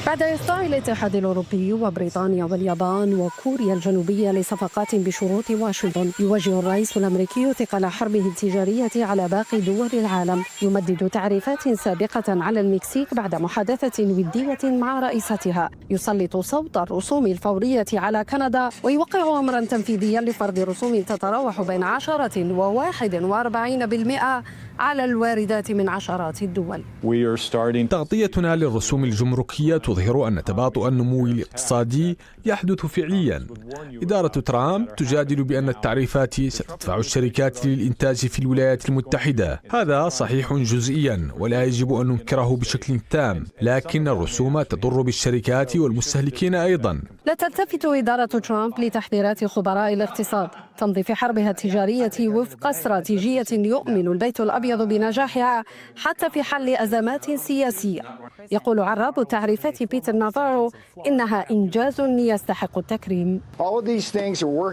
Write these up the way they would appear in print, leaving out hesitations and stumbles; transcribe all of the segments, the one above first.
بعد إخضاع الاتحاد الأوروبي وبريطانيا واليابان وكوريا الجنوبية لصفقات بشروط واشنطن، يوجه الرئيس الأمريكي ثقل حربه التجارية على باقي دول العالم، يمدد تعريفات سابقة على المكسيك بعد محادثة ودية مع رئيستها، يسلط صوت الرسوم الفورية على كندا، ويوقع أمرا تنفيذيا لفرض رسوم تتراوح بين 10 و41% على الواردات من عشرات الدول. تغطيتنا للرسوم الجمركية تظهر أن تباطؤ النمو الاقتصادي يحدث فعليا. إدارة ترامب تجادل بأن التعريفات ستدفع الشركات للإنتاج في الولايات المتحدة. هذا صحيح جزئيا ولا يجب أن ننكره بشكل تام، لكن الرسوم تضر بالشركات والمستهلكين أيضا. لا تلتفت إدارة ترامب لتحذيرات خبراء الاقتصاد، تمضي في حربها التجارية وفق استراتيجية يؤمن البيت الأبيض بنجاحها حتى في حل أزمات سياسية. يقول عراب التعريفات بيتر نافارو إنها إنجاز يستحق التكريم.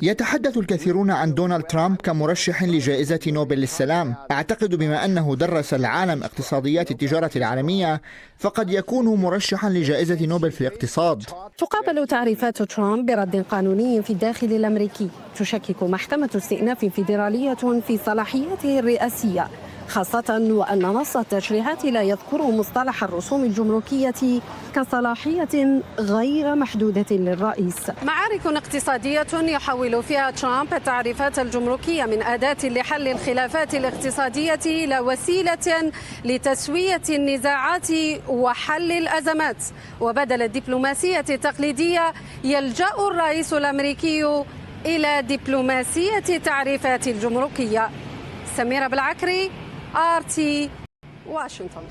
يتحدث الكثيرون عن دونالد ترامب كمرشح لجائزة نوبل للسلام. أعتقد بما أنه درس العالم اقتصاديات التجارة العالمية فقد يكون مرشحا لجائزة نوبل في الاقتصاد. تقابل تعريفات ترامب برد قانوني في الداخل الأمريكي. تشكك محكمة استئناف فيدرالية في صلاحياته الرئاسية، خاصة وأن نص التشريعات لا يذكر مصطلح الرسوم الجمركية كصلاحية غير محدودة للرئيس. معارك اقتصادية يحول فيها ترامب التعريفات الجمركية من أداة لحل الخلافات الاقتصادية إلى وسيلة لتسوية النزاعات وحل الأزمات. وبدل الدبلوماسية التقليدية يلجأ الرئيس الأمريكي إلى دبلوماسية تعريفات الجمركية. سميرة بالعكري، RT، واشنطن.